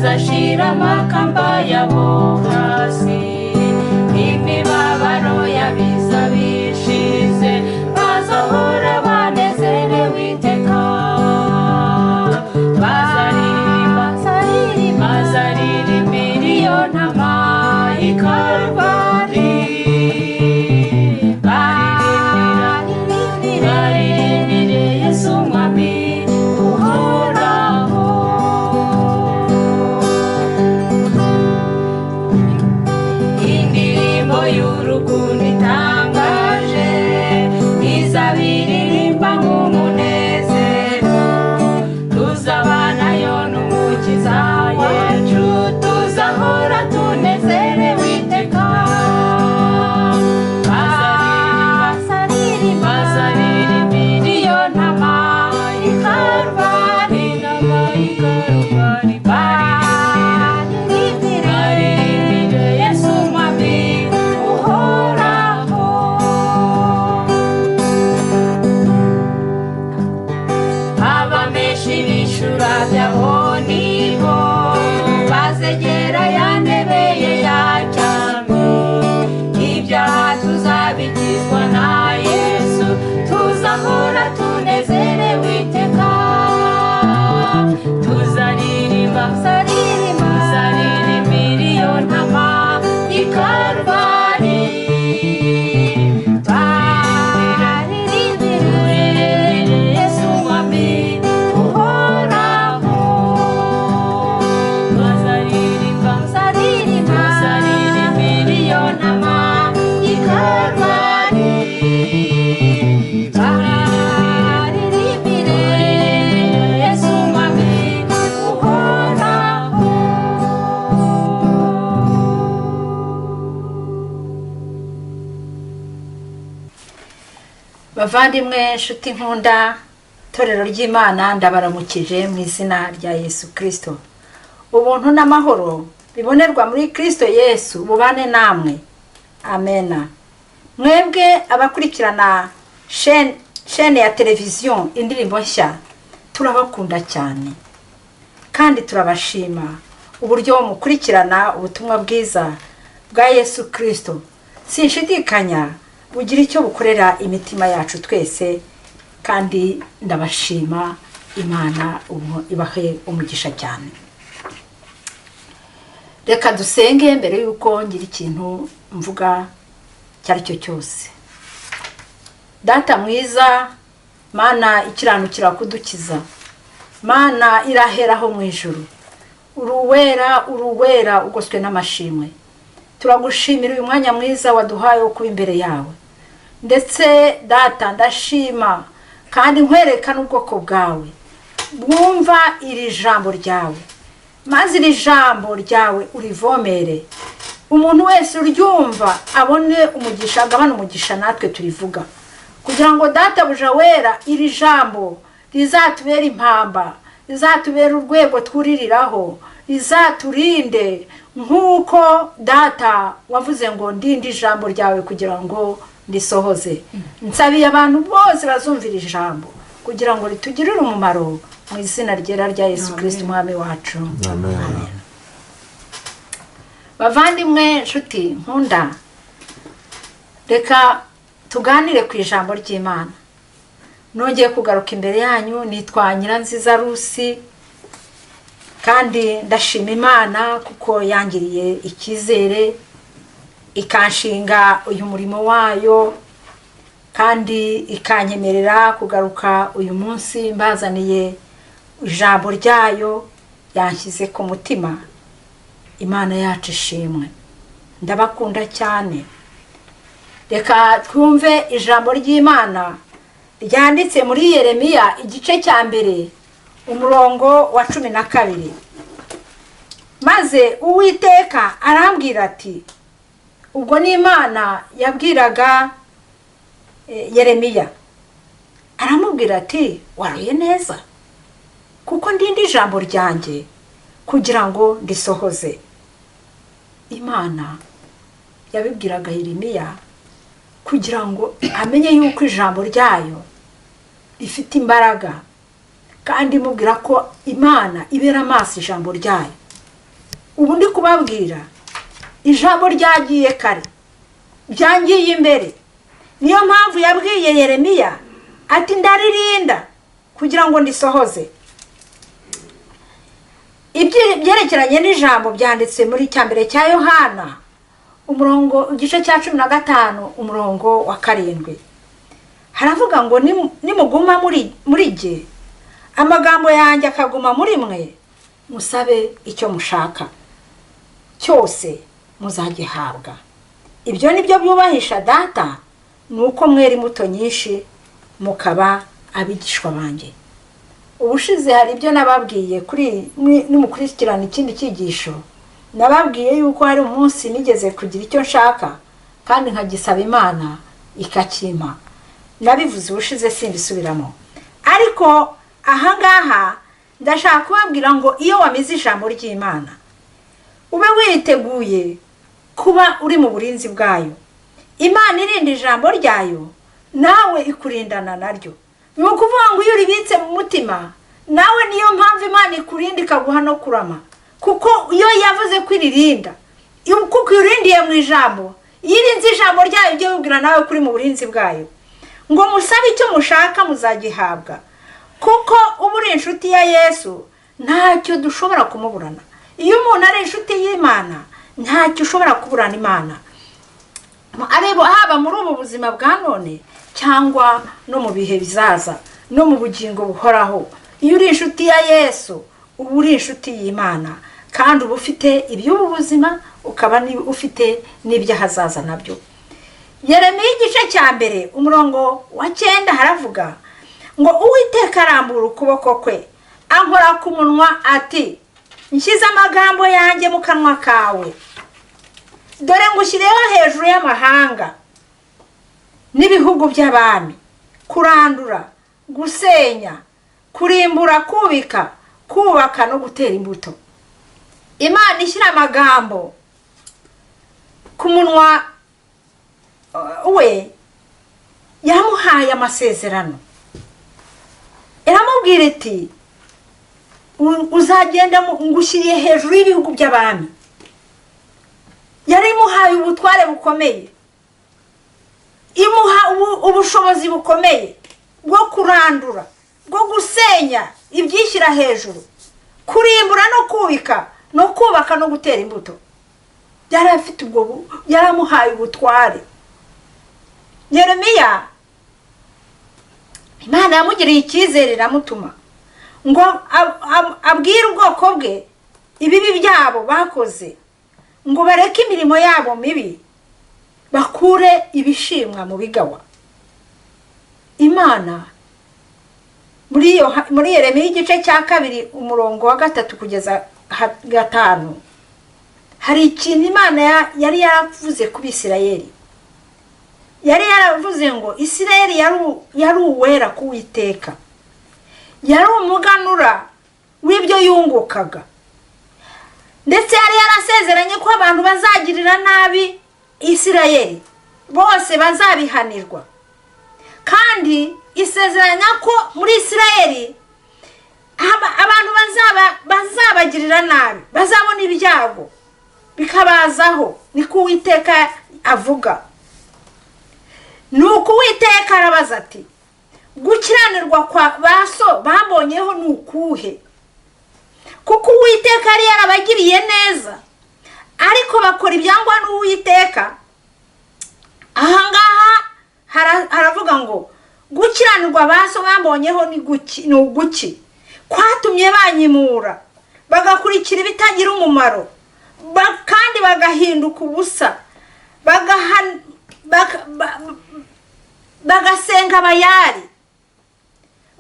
Bazashira amakamba yabo hasi, imibabaro yabiza bishize, bazahora banezerewe iteka. Bazaririmba, bazaririmbira iyo ntama i Karuvali, baririmbire Yesu Umwami uhoraho. Indirimbo y'urukundo itangaje izabiririmba nk'umunezero, tuzabanayo n'Umukiza wacu, tuzahora tunezerewe iteka. Bazaririmbira iyo ntama i Karuvali, baririmbire Yesu Umwami uhoraho. Abameshi b'ishura byabo nibo bazegera ya ntebe ye ya cyami, ibyaha tuzabikizwa na Yesu, tuzahora tunezerewe iteka. Tuzaririmba, tuzaririmbira iyo ntama i Karuvali, turirimbire Yesu Umwami uhoraho. Bazaririmba, tuzaririmbira iyo ntama i Karuvali, turirimbire Yesu Umwami uhoraho. Bavandimwe, nshuti nkunda, itorero ry'Imana, ndabaramukije mu izina rya Yesu Kirisito. Ubuntu n'amahoro bibonerwa muri Kirisito Yesu bubane namwe, amena. Mwebwe abakurikirana shene ya televiziyo Indirimbo Nshya, turabakunda cyane kandi turabashima uburyo mukurikirana ubutumwa bwiza bwa Yesu Kirisito. Sinshidikanya bugira icyo bukorera imitima yacu twese, kandi ndabashima. Imana ubu ibahe umugisha cyane. Reka dusenge mbere y'uko ngira ikintu mvuga icyo ari cyo cyose. Data mwiza, Mana ikiranukira kudukiza, Mana iraheraho mu ijuru, uruwera, uruwera ugoswe n'amashimwe, turagushimira uyu mwanya mwiza waduhaye wo kuba imbere yawe. Ndetse Data, ndashima kandi nkwereka n'ubwoko bwawe bwumva iri jambo ryawe, maze iri jambo ryawe urivomere, umuntu wese uryumva abone umugisha, agabane umugisha natwe turivuga, kugira ngo Databuja wera, iri jambo rizatubere impamba, rizatubere urwego twuririraho, rizaturinde nk'uko Data wavuze ngo ndinde ijambo ryawe kugira ngo ndisohoze. Nsabiye abantu bose bazumvira ijambo kugira ngo ritugirire umumaro, mu izina ryera rya Yesu Kirisiti Umwami wacu. Amen. Bavandimwe, nshuti nkunda, reka tuganire ku ijambo ry'Imana. Nongeye kugaruka imbere yanyu, nitwa Nyiranziza Rusi, kandi ndashima Imana kuko yangiriye icyizere ikanshinga uyu murimo wayo, kandi ikanyemerera kugaruka uyu munsi mbazaniye ijambo ryayo yanshyize ku mutima. Imana yacu ishimwe, ndabakunda cyane. Reka twumve ijambo ry'Imana ryanditse muri Yeremiya igice cya 1, umurongo wa 12. Maze Uwiteka arambwira ati, ubwo ni Imana yabwiraga Yeremiya, aramubwira ati: "Waruye neza, kuko ndinda ijambo ryanjye kugira ngo ndisohoze." Imana yabibwiraga Yeremiya kugira ngo amenye yuko ijambo ryayo rifite imbaraga, kandi imubwira ko Imana ibera amaso ijambo ryayo. Ubu ndi kubabwira ijambo ryagiye kare, byangiye imbere. Niyo mpamvu yabwiye Yeremiya ati: "Ndaririnda kugira ngo ndisohoze." Ibyerekeranye n'ijambo byanditse muri cya mbere cya Yohana, umurongo, igice cya 15, umurongo wa 7, haravuga ngo: "Nimuguma muri jye, amagambo yanjye akaguma muri mwe, musabe icyo mushaka cyose muzagihabwa. Ibyo ni byo byubahisha Data, ni uko mwera imbuto nyinshi, mukaba abigishwa banjye." Ubushize hari ibyo nababwiye kuri nimukurikirana ikindi cyigisho. Nababwiye yuko hari umunsi nigeze kugira icyo nshaka kandi nkagisaba Imana ikakimpa. Nabivuze ubushize, simbisubiramo, ariko ahangaha ndashaka kubabwira ngo iyo wamize ijambo ry'Imana, ube witeguye kuba uri mu burinzi bwayo. Imana irinda ijambo ryayo, nawe ikurindana naryo. Ni ukuvuga ngo iyo uribitse mu mutima nawe, niyo mpamvu Imana ikurinda, ikaguha no kurama, kuko iyo yavuze ko iririnda, kuko irindiye mu ijambo, iyo irinze ijambo ryayo, ujye wibwira nawe ko uri mu burinzi bwayo. Ngo: "Musabe icyo mushaka muzagihabwa," kuko uba uri inshuti ya Yesu, ntacyo dushobora kumuburana. Iyo umuntu ari inshuti y'Imana, ntacyo ushobora kuburana Imana, haba muri ubu buzima bwa none cyangwa no mu bihe bizaza, no mu bugingo buhoraho. Iyo uri inshuti ya Yesu, uba uri inshuti y'Imana, kandi uba ufite iby'ubu buzima, ukaba ufite n'iby'ahazaza nabyo. Yeremiya igice cya 1, umurongo wa 9, haravuga ngo: "Uwiteka arambura ukuboko kwe, ankora ku munwa, ati: 'Nshyize amagambo yanjye mu kanwa kawe. Dore ngushyiriyeho hejuru y'amahanga n'ibihugu by'abami, kurandura, gusenya, kurimbura, kubika, kubaka no gutera imbuto.'" Imana ishyira amagambo ku munwa we, yamuhaye amasezerano, iramubwira iti: "Uzagenda, ngushyiriye hejuru y'ibihugu by'abami." Yari imuhaye ubutware bukomeye, imuha ubushobozi bukomeye bwo kurandura, bwo gusenya ibyishyira hejuru, kurimbura no kubika no kubaka no gutera imbuto. Yari afite ubwo, yaramuhaye ubutware. Yeremiya, Imana yamugiriye icyizere, iramutuma ngo abwire ubwoko bwe ibibi byabo bakoze, ngo bareke imirimo yabo mibi, bakure ibishimwa mu bigawa. Imana muri Yeremiya igice cya 2, umurongo wa 3 kugeza 5, hari ikintu Imana yari yaravuze ku Bisirayeli. Yari yaravuze ngo Isirayeli yari uwera ku Witeka, yari umuganura w'ibyo yungukaga. Ndetse yari yarasezeranye ko abantu bazagirira nabi Isirayeli bose bazabihanirwa, kandi isezeranya ko muri Isirayeli abantu bazabagirira nabi bazabona ibyago bikabazaho. Niko Uwiteka avuga. Ni uko Uwiteka arabaza ati: "Gukiranirwa kwa ba so bambonyeho ni ukuhe?" Kuko Uwiteka yari yarabagiriye neza, ariko bakora ibyangwa n'Uwiteka. Ahangaha haravuga ngo: "Gukiranirwa ba so bambonyeho ni uguki, kwatumye banyimura, bagakurikira ibitagira umumaro, kandi bagahinduka ubusa, bagasenga Bayari,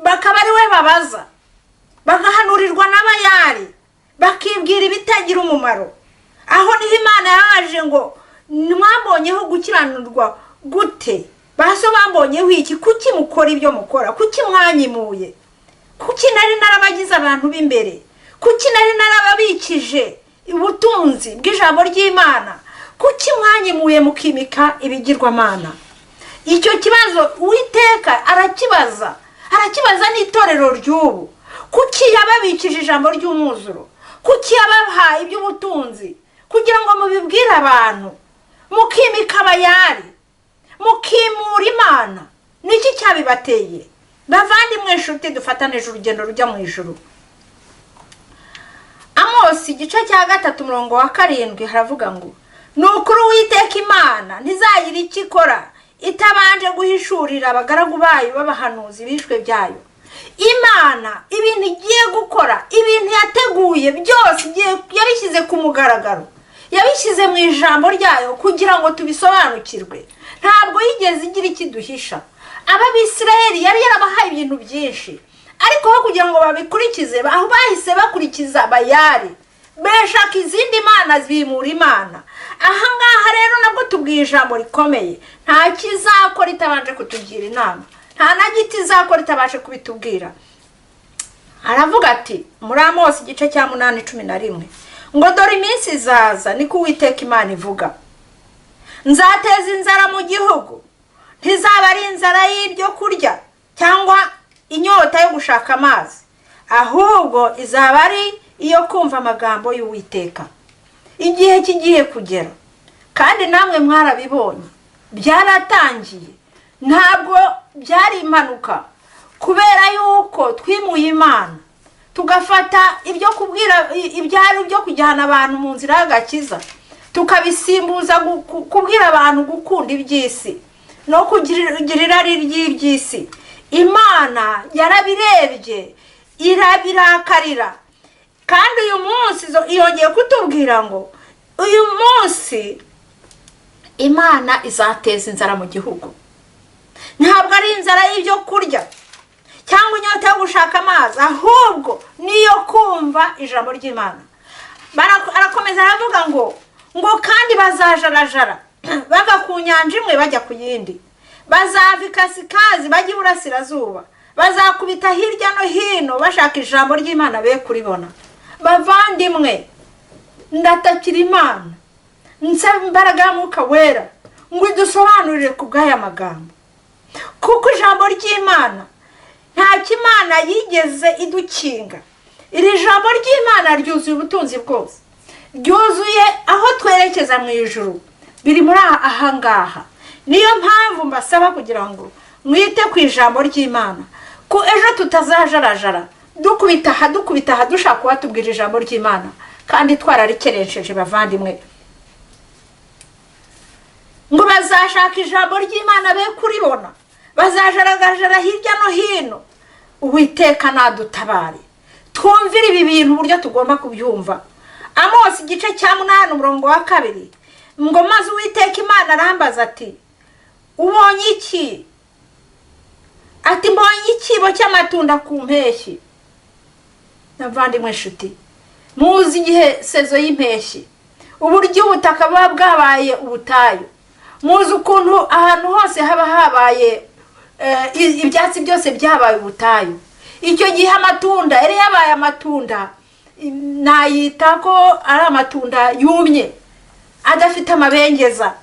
bakaba ari we babaza, bagahanurirwa na Bayari, bakibwira ibitagira umumaro?" Aho niho Imana yabaje ngo: "Mwambonyeho gukiranirwa gute? Ba so bambonyeho iki? Kuki mukora ibyo mukora? Kuki mwanyimuye? Kuki nari narabagize abantu b'imbere? Kuki nari narababikije ubutunzi bw'ijambo ry'Imana? Kuki mwanyimuye mukimika ibigirwamana?" Icyo kibazo Uwiteka arakibaza, arakibaza n'itorero ry'ubu. Kuki yababikije ijambo ry'umwuzuro? Kuki yabahaye iby'ubutunzi? Kugira ngo mubibwire abantu, mukimika Abayari, mukimura Imana. Niki cyabibateye? Bavandimwe, inshuti dufatanije urugendo rujya mu ijuru, Amosi igice cya 3 umurongo wa 7 haravuga ngo: "Ni ukuri Uwiteka Imana ntizagira icyo ikora itabanje guhishurira abagaragu bayo b'abahanuzi bishwe byayo." Imana ibintu igiye gukora, ibintu yateguye byose, yabishyize ku mugaragaro, yabishyize mu ijambo ryayo kugira ngo tubisobanukirwe. Ntabwo yigeze igira ikiduhisha. Aba Bisirayeli yari yarabahaye ibintu byinshi, ariko aho kugira ngo babikurikize, aho bahise bakurikiza Bayari, beshaka izindi mana, bimura Imana. Aha ngaha rero nabwo tubwiye ijambo rikomeye: nta kizakora itabanje kutugira inama, nta na giti izakora itabashe kubitubwira. Aravuga ati muri Amosi igice cya 8 11 ngo: "Dore iminsi izaza, niko Uwiteka Imana ivuga, nzateza inzara mu gihugu. Ntizaba ari inzara y'ibyo kurya cyangwa inyota yo gushaka amazi, ahubwo izaba ari iyo kumva amagambo y'Uwiteka." Igihe kigiye kugera, kandi namwe mwarabibonye, byaratangiye, ntabwo byari impanuka. Kubera yuko twimuye Imana, tugafata ibyo kubwira, ibyari byo kujyana abantu mu nzira y'agakiza, tukabisimbuza kubwira abantu gukunda iby'isi no kugira irari ry'iby'isi, Imana yarabirebye irabirakarira. Kandi uyu munsi yongeye kutubwira ngo uyu munsi Imana izateza inzara mu gihugu. Ntabwo ari inzara y'ibyo kurya cyangwa inyota yo gushaka amazi, ahubwo niyo kumva ijambo ry'Imana. Arakomeza aravuga ngo kandi bazajarajara bava ku nyanja imwe bajya ku yindi, bazava ikasikazi bajya iburasirazuba, bazakubita hirya no hino bashaka ijambo ry'Imana be kuribona. Bavandimwe, ndatakira Imana, nsaba imbaraga y'Umwuka Wera ngo idusobanurire ku bw'aya magambo, kuko ijambo ry'Imana nta Imana yigeze idukinga. Iri jambo ry'Imana ryuzuye ubutunzi bwose, ryuzuye aho twerekeza mu ijuru, biri muri aha ngaha. Niyo mpamvu mbasaba kugira ngo mwite ku ijambo ry'Imana, ko ejo tutazajarajara dukubita aha, dukubita aha, dushaka kubatubwira ijambo ry'Imana kandi twararikeresheje. Bavandimwe, ngo bazashaka ijambo ry'Imana be kuribona, bazajaragajara hirya no hino. Uwiteka nadutabare twumvire ibi bintu uburyo tugomba kubyumva. Amosi igice cya 8 umurongo wa 2 ngo: "Maze Uwiteka Imana arambaza ati: 'Ubonye iki?' Ati: 'Mbonye ikibo cy'amatunda ku mpeshyi.'" Navandimwe, inshuti, muzi igihe saison y'impeshyi, uburyo ubutaka buba bwabaye ubutayu. Muzi ukuntu ahantu hose haba habaye ibyatsi, byose byabaye ubutayu. Icyo gihe amatunda yari yabaye amatunda, nayita ko ari amatunda yumye adafite amabengeza.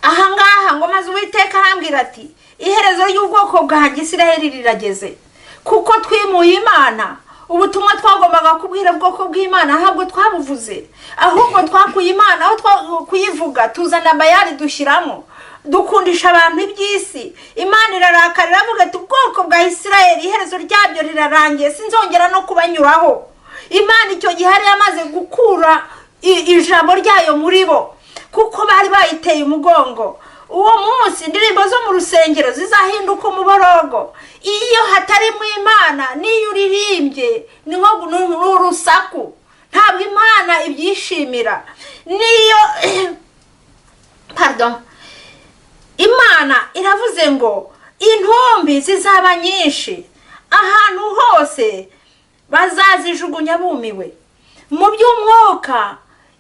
Ahangaha ngo: "Maze Uwiteka arambwira ati: 'Iherezo ry'ubwoko bwanjye Isiraheli rirageze, kuko twimuye Imana. Ubutumwa twagombaga kubwira ubwoko bw'Imana ntabwo twabuvuze, ahubwo twakuye Imana aho kuyivuga, tuzana Bayari dushyiramo, dukundisha abantu iby'isi. Imana irarakara, iravuga ati: 'Ubwoko bwa Isiraheli iherezo ryabyo rirarangiye, sinzongera no kubanyuraho.'" Imana icyo gihe yari yamaze gukura ijambo ryayo muri bo, kuko bari bayiteye umugongo. Uwo munsi indirimbo zo mu rusengero zizahinduka umuborogo. Iyo hatarimo Imana, n'iyo uririmbye ni nko urusaku, ntabwo Imana ibyishimira. Niyo, pardon, Imana iravuze ngo intumbi zizaba nyinshi ahantu hose, bazazijugunya bumiwe. Mu by'umwuka,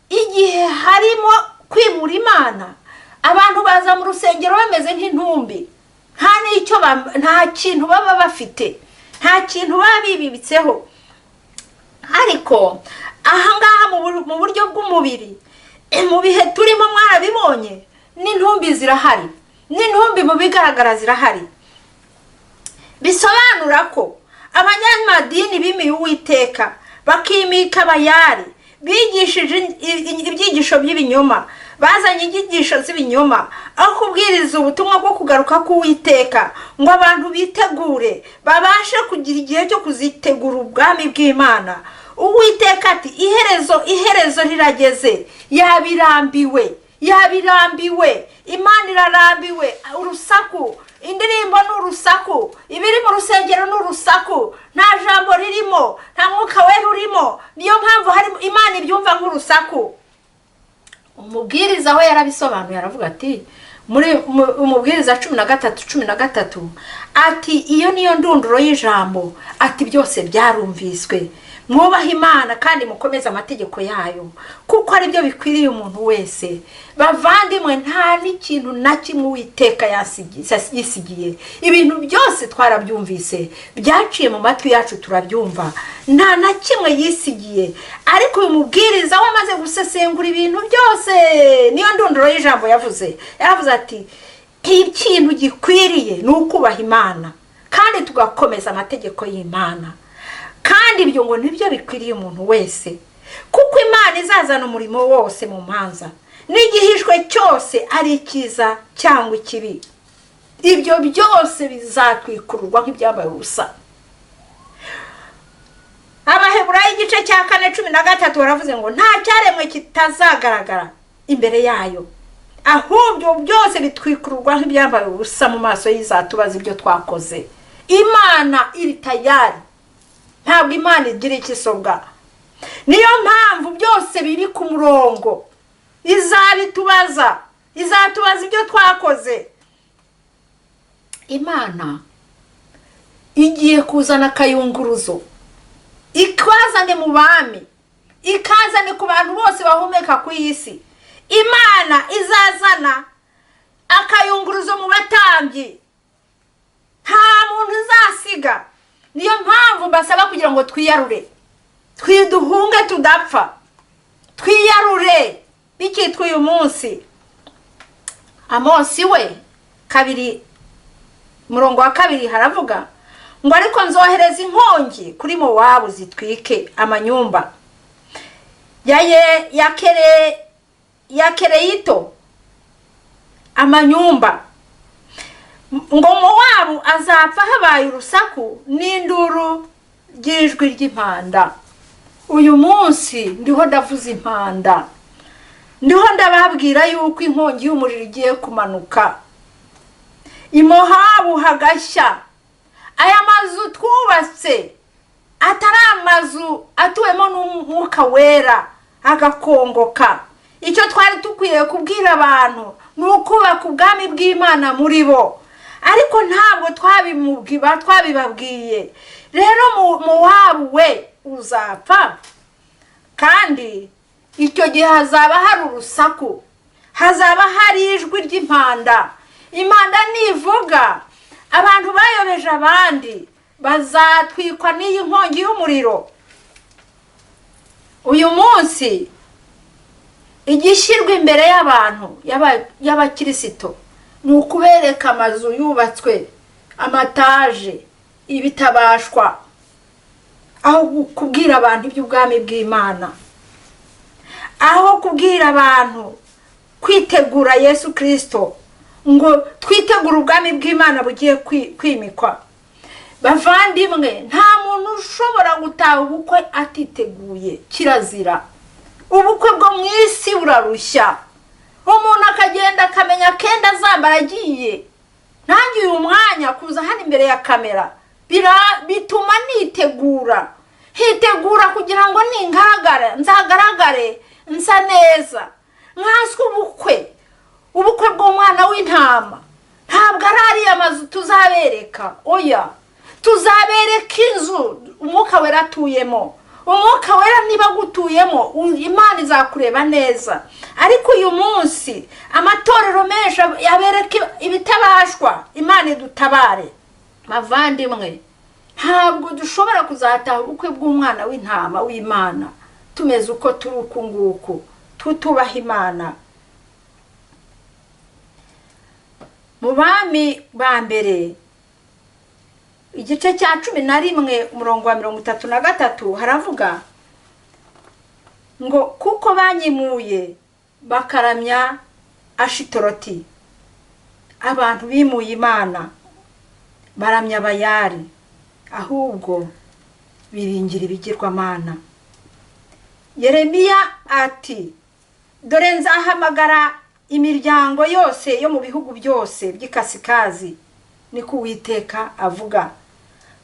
igihe harimo kwimura Imana, abantu baza mu rusengero bameze nk'intumbi, nta n'icyo, nta kintu baba bafite, nta kintu baba bibibitseho. Ariko ahangaha mu buryo bw'umubiri, mu bihe turimo mwarabibonye, n'intumbi zirahari, n'intumbi mu bigaragara zirahari. Bisobanura ko abanyamadini bimiye Uwiteka. Bakimika Bayari, bigishije ibyigisho by'ibinyoma, bazanye inyigisho z'ibinyoma aho kubwiriza ubutumwa bwo kugaruka k'Uwiteka, ngo abantu bitegure, babashe kugira igihe cyo kuzitegura ubwami bw'Imana. Uwiteka ati: "Iherezo, iherezo rirageze." Yabirambiwe, yabirambiwe. Imana irarambiwe urusaku. Indirimbo ni urusaku, ibiri mu rusengero ni urusaku, nta jambo ririmo, nta Mwuka Wera urimo. Niyo mpamvu hari Imana ibyumva nk'urusaku. Umubwiriza we yarabisobanuye, aravuga ati muri Umubwiriza 13:13, ati: "Iyo niyo ndunduro y'ijambo." Ati: "Byose byarumviswe. Mwubahe Imana kandi mukomeze amategeko yayo, kuko aribyo bikwiriye umuntu wese." Bavandimwe, nta n'ikintu na kimwe Uwiteka yisigiye. Ibintu byose twarabyumvise, byaciye mu matwi yacu, turabyumva. Nta na kimwe yisigiye. Ariko uyu mubwiriza we amaze gusesengura ibintu byose, niyo ndunduro y'ijambo yavuze. Yaravuze ati: "Ikintu gikwiriye ni ukubaha Imana kandi tugakomeza amategeko y'Imana, kandi ibyo ngo nibyo bikwiriye umuntu wese, kuko Imana izazana umurimo wose mu manza, n'igihishwe cyose, ari icyiza cyangwa ikibi. Ibyo byose bizatwikururwa nk'ibyambaye ubusa." Abaheburayo igice cya 4:13 baravuze ngo: "Nta cyaremwe kitazagaragara imbere yayo, ahubwo byose bitwikururwa nk'ibyambaye ubusa mu maso y'izatubaza ibyo twakoze." Imana iri tayari, ntabwo Imana igira icyo isobwa. Niyo mpamvu byose biri ku murongo. Izabitubaza, izatubaza ibyo twakoze. Imana igiye kuzana akayunguruzo, ikazane mu bami, ikazane ku bantu bose bahumeka ku isi. Imana izazana akayunguruzo mu batambyi, nta muntu uzasiga. Niyo mpamvu mbasaba kugira ngo twiyarure, twiduhunge tudapfa, twiyarure bikitwa uyu munsi. Amosi we 2:2 haravuga ngo: "Ariko nzohereza inkongi kuri Mowabu, zitwike amanyumba ya Kereyito amanyumba." Ngo Mowabu azapfa habaye urusaku n'induru ry'ijwi ry'impanda. Uyu munsi ndiho ndavuza impanda, ndiho ndababwira yuko inkongi y'umuriro igiye kumanuka, i Mowabu hagashya. Aya mazu twubatse atari amazu atuwemo n'Umwuka Wera agakongoka. Icyo twari dukwiye kubwira abantu ni ukubaka ubwami bw'Imana muri bo, ariko ntabwo twabibabwiye. Rero Mowabu we uzapfa, kandi icyo gihe hazaba hari urusaku, hazaba hari ijwi ry'impanda. Impanda nivuga, abantu bayobeje abandi bazatwikwa n'iyi nkongi y'umuriro. Uyu munsi igishyirwa imbere y'abantu y'abakirisito ni ukubereka amazu yubatswe, amataje, ibitabashwa, aho kubwira abantu iby'ubwami bw'Imana, aho kubwira abantu kwitegura Yesu Kirisito, ngo twitegure ubwami bw'Imana bugiye kwimikwa. Bavandimwe, nta muntu ushobora gutaha ubukwe atiteguye, kirazira. Ubukwe bwo mu isi burarushya, umuntu akagenda akamenya akenda azambara agiye. Nanjye uyu mwanya kuza hano imbere ya kamera bituma nitegura, hitegura kugira ngo ningaragara nzagaragare nsa neza, nkanswe ubukwe. Ubukwe bw'umwana w'intama ntabwo ari ariya mazu tuzabereka, oya. Tuzabereka inzu Umwuka Wera atuyemo. Umwuka Wera niba agutuyemo, Imana izakureba neza. Ariko uyu munsi amatorero menshi yabereka ibitabashwa. Imana idutabare. Bavandimwe, ntabwo dushobora kuzataha ubukwe bw'umwana w'intama w'Imana tumeze uko turi uku nguku, tutubaha Imana. Mu Bami ba Mbere igice cya 11 umurongo wa 33 haravuga Ngo kuko banyimuye bakaramya Ashitoroti. Abantu bimuye Imana baramya Bayali, ahubwo biringira ibigirwamana. Yeremiya ati: "Dore nzahamagara imiryango yose yo mu bihugu byose by'ikasikazi, niko Uwiteka avuga,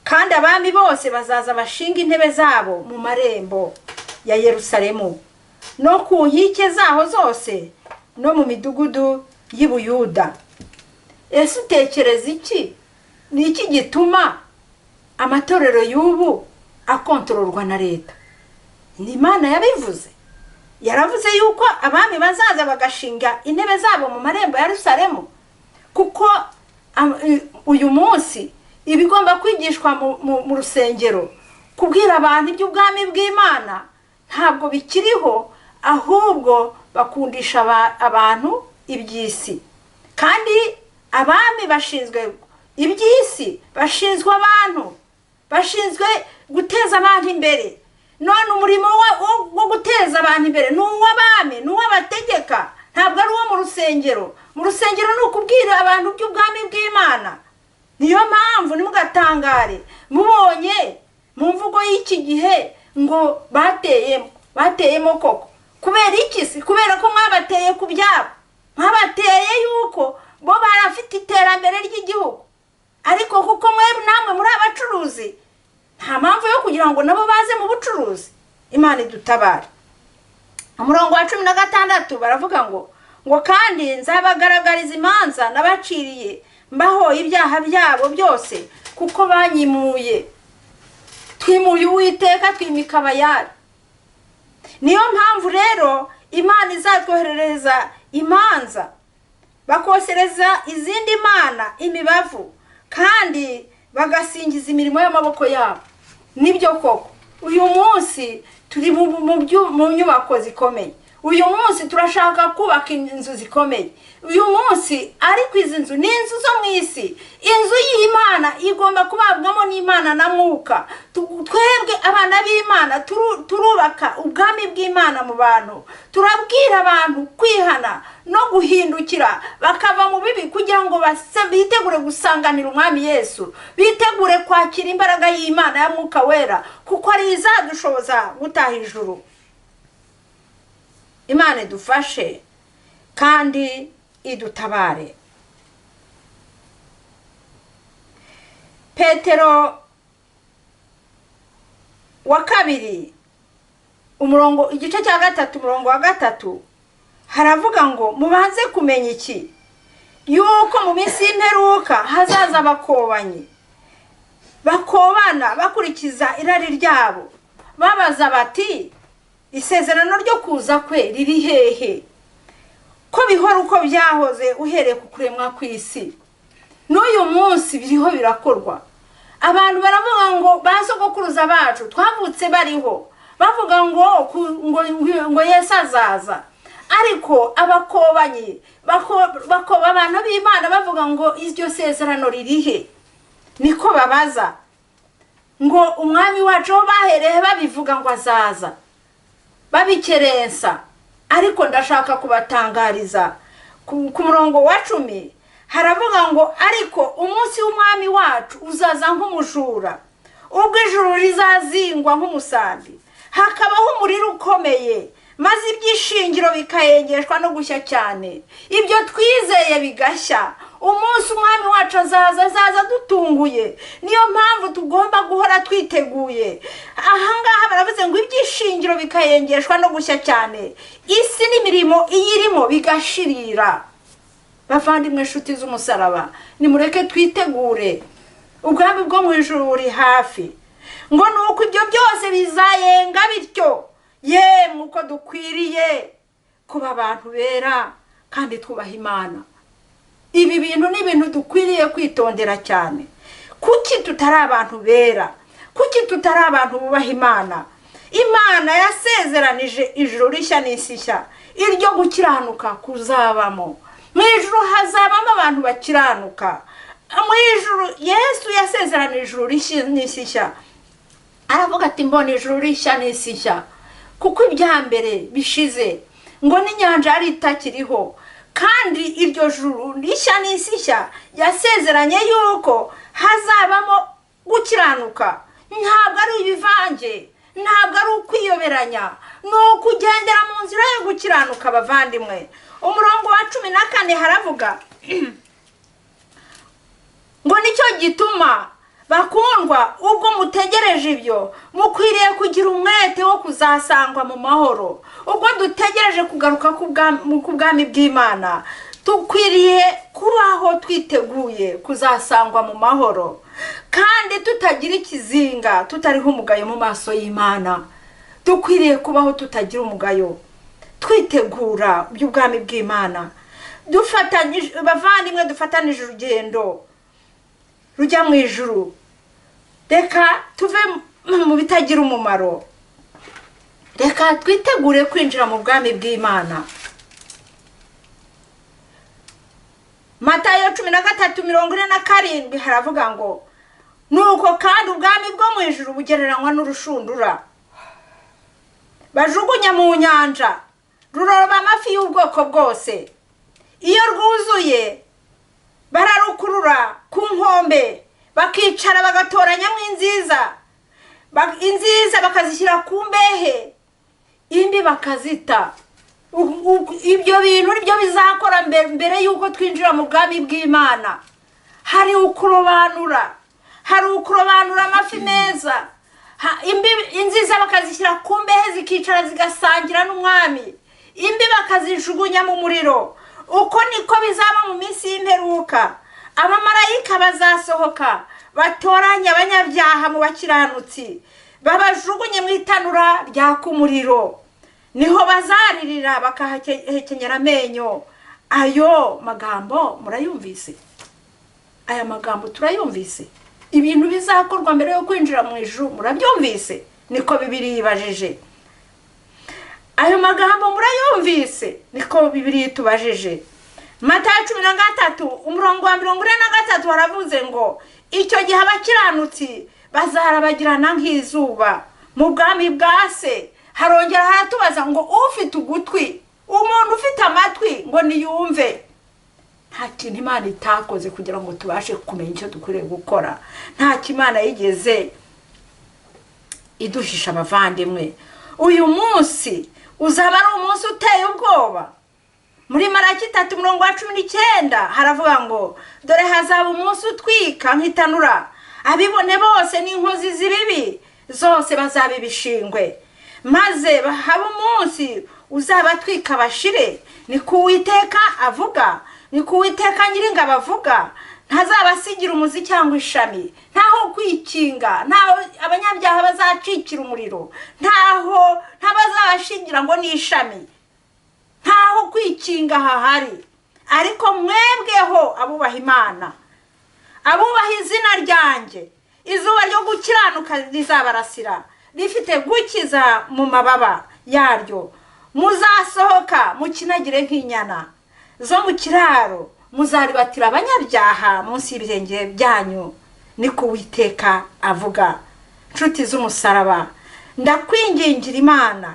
kandi abami bose bazaza bashinga intebe zabo mu marembo ya Yerusalemu no ku nkike zaho zose no mu midugudu y'i Buyuda." Ese utekereza iki? Ni iki gituma amatorero y'ubu akontororwa na leta? Ni Imana yabivuze. Yaravuze yuko abami bazaza bagashinga intebe zabo mu marembo ya Yerusalemu, kuko uyu munsi ibigomba kwigishwa mu rusengero, kubwira abantu iby'ubwami bw'Imana, ntabwo bikiriho, ahubwo bakundisha abantu iby'isi. Kandi abami bashinzwe iby'isi, bashinzwe abantu, bashinzwe guteza abantu imbere. None umurimo wo guteza abantu imbere ni uw'abami, ni uw'abategeka, ntabwo ari uwo mu rusengero. Mu rusengero ni ukubwira abantu by'ubwami bw'Imana. Niyo mpamvu ntimugatangare mubonye mu mvugo y'iki gihe ngo bateyemo, bateyemo koko. Kubera iki se? Kubera ko mwabateye ku byabo, mwabateye yuko bo barafite iterambere ry'igihugu. Ariko kuko mwe namwe muri abacuruzi, nta mpamvu yo kugira ngo nabo baze mu bucuruzi. Imana idutabare. Umurongo wa 16 baravuga ngo "Kandi nzabagaragariza imanza nabaciriye mbaho ibyaha byabo byose, kuko banyimuye." Twimuye Uwiteka, twimika Abayari. Niyo mpamvu rero Imana izatwoherereza imanza. Bakosereza izindi mana imibavu, kandi bagasingiza imirimo y'amaboko yabo. Nibyo koko, uyu munsi turi mu nyubako zikomeye, uyu munsi turashaka kubaka inzu zikomeye uyu munsi, ariko izi nzu ni inzu zo mu isi. Inzu y'Imana igomba kubabwamo n'Imana na Mwuka. Twebwe abana b'Imana turubaka ubwami bw'Imana mu bantu, turabwira abantu kwihana no guhindukira bakava mu bibi, kugira ngo bitegure gusanganira Umwami Yesu, bitegure kwakira imbaraga y'Imana ya Mwuka Wera, kuko ari izadushoboza gutaha ijuru. Imana idufashe kandi idutabare. Petero wa kabiri, umurongo, igice cya 3, umurongo wa 3, haravuga ngo: "Mubanze kumenya iki, yuko mu minsi y'imperuka hazaza abakobanyi bakobana bakurikiza irari ryabo, babaza bati: 'Isezerano ryo kuza kwe riri hehe, ko bihora uko byahoze uhereye ku kuremwa kw'isi?'" N'uyu munsi biriho birakorwa. Abantu baravuga ngo ba sogokuruza bacu twavutse bariho bavuga ngo Yesu azaza, ariko abakobanyi bakoba abantu b'Imana bavuga ngo: "Iryo sezerano ririhe?" Niko babaza ngo Umwami wacu aho bahereye babivuga ngo azaza, babikerensa. Ariko ndashaka kubatangariza, ku murongo wa 10 haravuga ngo: "Ariko umunsi w'Umwami wacu uzaza nk'umujura, ubwo ijuru rizazingwa nk'umusambi, hakabaho umuriro ukomeye, maze iby'ishingiro bikayengeshwa no gushya cyane, ibyo twizeye bigashya." Umunsi Umwami wacu azaza, azaza dutunguye. Niyo mpamvu tugomba guhora twiteguye. Ahangaha baravuze ngo iby'ishingiro bikayengeshwa no gushya cyane, isi n'imirimo iyirimo bigashirira. Bavandimwe, inshuti z'umusaraba, nimureke twitegure, ubwami bwo mu ijuru buri hafi. Ngo ni uko ibyo byose bizayenga bityo, yemwe uko dukwiriye kuba abantu bera kandi twubaha Imana. Ibi bintu ni ibintu dukwiriye kwitondera cyane. Kuki tutari abantu bera? Kuki tutari abantu bubaha Imana? Imana yasezeranije ijuru rishya n'isi nshya, iryo gukiranuka kuzabamo. Mu ijuru hazabamo abantu bakiranuka. Mu ijuru Yesu yasezeranije ijuru rishya n'isi nshya. Aravuga ati: "Mbona ijuru rishya n'isi nshya." Kuko ibya mbere bishize, ngo n'inyanja yari itakiriho. Kandi iryo juru rishya n'isi nshya yasezeranye yuko hazabamo gukiranuka. Ntabwo ari ibivange, ntabwo ari ukwiyoberanya, ni ukugendera mu nzira yo gukiranuka. Abavandimwe, umurongo wa 14 haravuga ngo: "Nicyo gituma, bakundwa, ubwo mutegereje ibyo, mukwiriye kugira umwete wo kuzasangwa mu mahoro." Ubwo dutegereje kugaruka k'ubwami bw'Imana, dukwiriye kubaho twiteguye kuzasangwa mu mahoro kandi tutagira ikizinga, tutariho umugayo mu maso y'Imana. Dukwiriye kubaho tutagira umugayo, twitegura iby'ubwami bw'Imana. Dufatanyije, bavandimwe, dufatanije urugendo rujya mu ijuru. Reka tuve mu bitagira umumaro, reka twitegure kwinjira mu bwami bw'Imana. Matayo 13:47 haravuga ngo: "Nuko kandi ubwami bwo mu ijuru bugereranywa n'urushundura bajugunya mu nyanja, ruroba amafi y'ubwoko bwose. Iyo rwuzuye, bararukurura ku nkombe, bakicara bagatoranyamo inziza, inziza bakazishyira ku mbehe, imbi bakazita." Ibyo bintu nibyo bizakora mbere y'uko twinjira mu bwami bw'Imana. Hari ukurobanura, hari ukurobanura amafi meza, inziza bakazishyira ku mbehe, zikicara zigasangira n'umwami, imbi bakazijugunya mu muriro. Uko niko bizaba mu minsi y'imperuka. Abamarayika bazasohoka batoranye abanyabyaha mu bakiranutsi, babajugunye mu itanura ryaka umuriro. Niho bazaririra bakahakenyera amenyo. Ayo magambo murayumvise? Aya magambo turayumvise? Ibintu bizakorwa mbere yo kwinjira mu ijuru murabyumvise? Niko Bibiliya ibajije. Ayo magambo murayumvise? Niko Bibiliya itubajije. Matayo 13, umurongo wa 43 haravuze ngo: "Icyo gihe abakiranutsi bazarabagirana nk'izuba mu bwami bwa Se." Harongera haratubaza ngo: "Ufite ugutwi, umuntu ufite amatwi, ngo niyumve." Nta kintu Imana itakoze kugira ngo tubashe kumenya icyo dukwiriye gukora. Nta Imana yigeze iduhisha. Abavandimwe, uyu munsi uzaba ari umunsi uteye ubwoba. Muri Maraki 3, umurongo wa 19 haravuga ngo: "Dore hazaba umunsi utwika nk'itanura, abibone bose n'inkozi z'ibibi zose bazaba ibishingwe, maze habe umunsi uzabatwika bashire. Ni ku Uwiteka avuga, ni ku Uwiteka Nyiringabo avuga. Ntazabasigira umuzi cyangwa ishami." Ntaho kwikinga, ntaho abanyabyaha bazacikira umuriro, ntaho ntabazabashingira ngo ni ishami, ntaho kwikinga hahari. "Ariko mwebweho abubaha Imana, abubaha izina ryanjye, izuba ryo gukiranuka rizabarasira rifite gukiza mu mababa yaryo. Muzasohoka mukinagire nk'inyana zo mu kiraro, muzaribatira abanyabyaha munsi y'ibirenge byanyu. Ni ku Uwiteka avuga." Nshuti z'umusaraba, ndakwingingira Imana,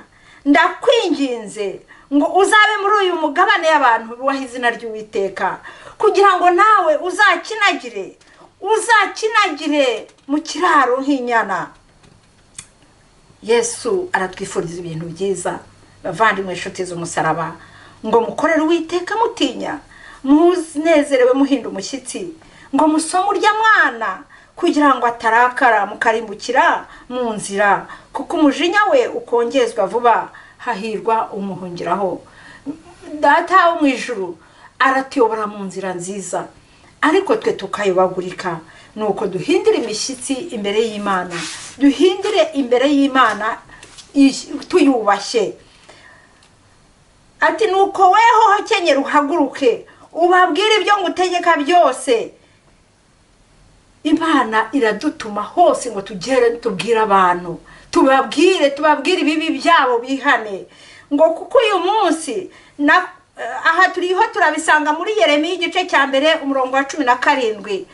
ndakwinginze ngo uzabe muri uyu mugabane y'abantu bubaha izina ry'Uwiteka, kugira ngo nawe uzakinagire, uzakinagire mu kiraro nk'inyana. Yesu aratwifuriza ibintu byiza. Bavandimwe, inshuti z'umusaraba, ngo mukorere Uwiteka mutinya, munezerewe, muhinda umushyitsi, ngo musome urya mwana, kugira ngo atarakara mukarimbukira mu nzira, kuko umujinya we ukongezwa vuba. Hahirwa umuhungiraho. Data wo mu ijuru aratuyobora mu nzira nziza, ariko twe tukayobagurika. Nuko duhindure imishyitsi imbere y'Imana, duhindure imbere y'Imana tuyubashye. Ati: "Nuko weho kenyera, uhaguruke, ubabwire ibyo ngutegeka byose." Imana iradutuma hose ngo tugere tubwire abantu, tubabwire, tubabwire ibibi byabo bihane, ngo kuko uyu munsi na aha turiho turabisanga muri Yeremiya igice cya 1, umurongo wa 17,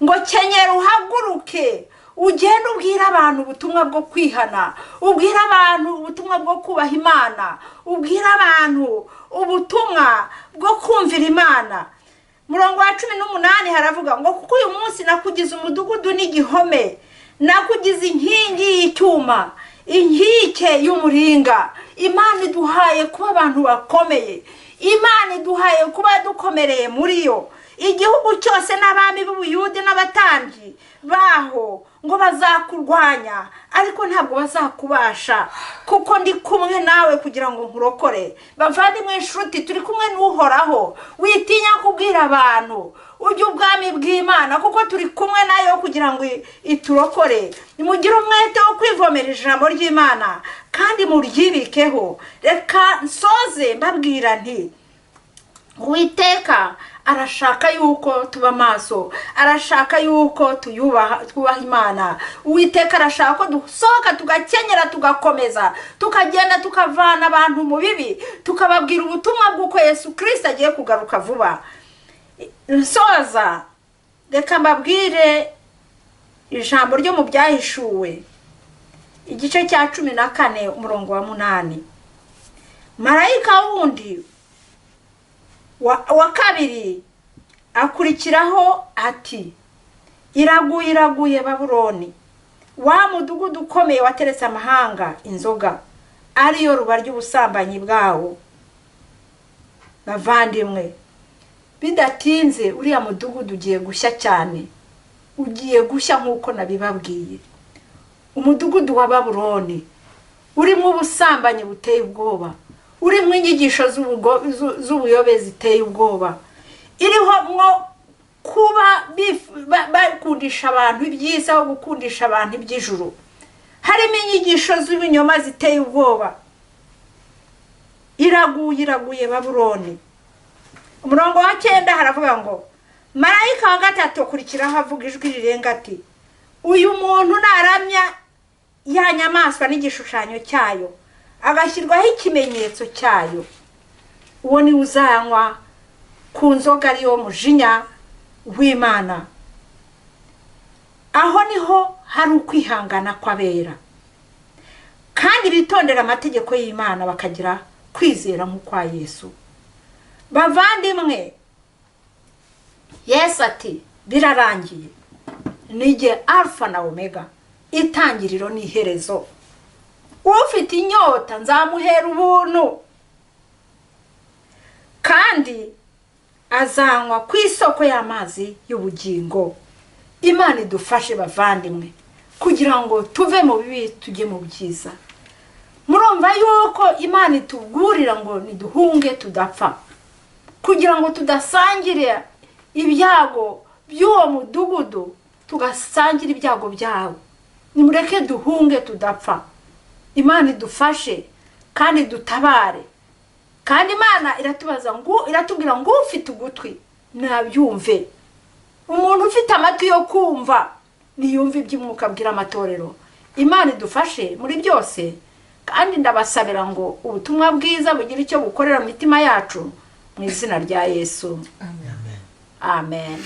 ngo: "Kenyera, uhaguruke, Ugende ubwire abantu ubutumwa bwo kwihana, ubwire abantu ubutumwa bwo kubaha Imana, ubwire abantu ubutumwa bwo kumvira Imana. Murongo wa 18 haravuga ngo kuko uyu munsi nakugize umudugudu n'igihome, nakugize inkingi y'icyuma, inkike y'umuringa. Imana iduhaye kuba abantu bakomeye, Imana iduhaye kuba dukomereye muri yo. Igihugu cyose n'abami b'Ubuyude n'abatambyi baho ngo bazakurwanya, ariko ntabwo bazakubasha, kuko ndi kumwe nawe kugira ngo nkurokore. Bavandimwe, inshuti, turi kumwe n'Uhoraho. Witinya kubwira abantu ujye ubwami bw'Imana, kuko turi kumwe nayo kugira ngo iturokore. Mugire umwete wo kwivomera ijambo ry'Imana kandi muryibikeho. Reka nsoze mbabwira nti Uwiteka arashaka yuko tuba maso, arashaka yuko twubaha Imana. Uwiteka arashaka ko dusohoka tugakenyera, tugakomeza, tukagenda, tukavana abantu mu bibi, tukababwira ubutumwa bw'uko Yesu Kirisito agiye kugaruka vuba. Nsoza, reka mbabwire ijambo ryo mu Byahishuwe igice cya 14 umurongo wa 8. Marayika wundi wa kabiri akurikiraho ati iraguye, iraguye Babuloni, wa mudugudu ukomeye wateretse amahanga inzoga, ariyo ruba ry'ubusambanyi bwawo. Bavandimwe, bidatinze uriya mudugudu ugiye gushya cyane, ugiye gushya nk'uko nabibabwiye. Umudugudu wa Babuloni urimo ubusambanyi buteye ubwoba, urimo inyigisho z'ubuyobe ziteye ubwoba, iriho mwo kuba bakundisha abantu ibyiza aho gukundisha abantu iby'ijuru. Harimo inyigisho z'ibinyoma ziteye ubwoba. Iraguye, iraguye Babuloni. Umurongo wa 9 haravuga ngo marayika wa gatatu akurikiraho avuga ijwi rirenga ati uyu muntu naramya ya nyamaswa n'igishushanyo cyayo, agashyirwaho ikimenyetso cyayo, uwo niwe uzanywa ku nzoga ariyo mujinya w'Imana. Aho niho hari ukwihangana kw'abera kandi bitondera amategeko y'Imana, bakagira kwizera nk'ukwa Yesu. Bavandimwe, Yesu ati birarangiye, nijye Alfa na Omega, itangiriro n'iherezo. Ufite inyota nzamuhera ubuntu, kandi azanywa ku isoko y'amazi y'ubugingo. Imana idufashe bavandimwe, kugira ngo tuve mu bibi tujye mu byiza. Murumva yuko Imana itubwurira ngo niduhunge tudapfa, kugira ngo tudasangire ibyago by'uwo mudugudu, tugasangira ibyago byawo. Nimureke duhunge tudapfa. Imana idufashe kandi dutabare. Kandi Imana iratubaza ngo, iratubwira ngo ufite ugutwi nabyumve. Umuntu ufite amatwi yo kumva niyumve iby'Umwuka abwira amatorero. Imana idufashe muri byose, kandi ndabasabira ngo ubutumwa bwiza bugire icyo bukorera mu mitima yacu, mu izina rya Yesu, amen.